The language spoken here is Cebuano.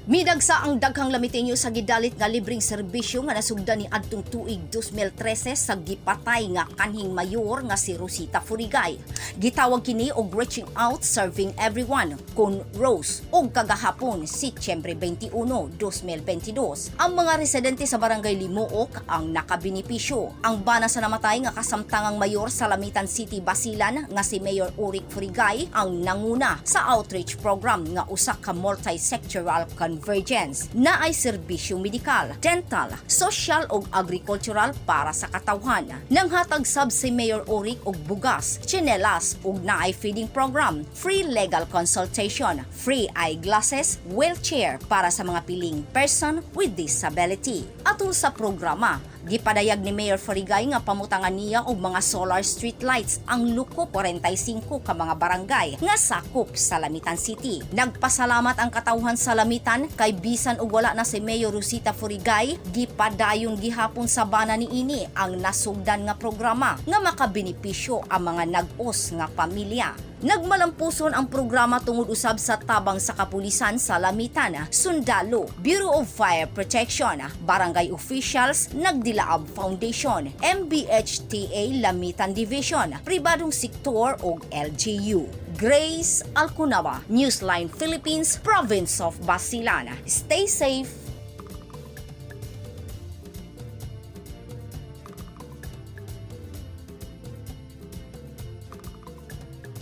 Midagsa ang daghang Lamitenyo sa gidalit nga libreng serbisyo nga nasugdan ni adtong tuig 2013 sa gipatay nga kanhing mayor nga si Rosita Furigay. Gitawag kini og Reaching Out Serving Everyone kon Rose og kagahapon, Setyembre 21, 2022. Ang mga residente sa Barangay Limuok ang nakabenepisyo. Ang bana sa namatay nga kasamtangang mayor sa Lamitan City, Basilan nga si Mayor Uric Furigay ang nanguna sa outreach program nga usa ka multi-sectoral convergence na ay serbisyo medikal, dental, social ug agricultural para sa katawhan. Nanghatag sab si Mayor Uric og bugas, tsinelas ug naay feeding program, free legal consultation, free eyeglasses, wheelchair para sa mga piling person with disability. Atol sa programa, gipadayag ni Mayor Furigay nga pamutangan niya og mga solar street lights ang luko 45 ka mga barangay nga sakop sa Lamitan City. Nagpasalamat ang katawhan sa Lamitan kay bisan og wala na si Mayor Rosita Furigay, gipadayon gihapon sa bana niini ang nasugdan nga programa nga makabenepisyo ang mga nag-os nga pamilya. Nagmalampuson ang programa tungod usab sa tabang sa kapulisan sa Lamitan, Sundalo, Bureau of Fire Protection, Barangay Officials, Nagdilaab Foundation, MBHTA Lamitan Division, pribadong sektor ug LGU. Grace Alcunaba, Newsline Philippines, Province of Basilan. Stay safe.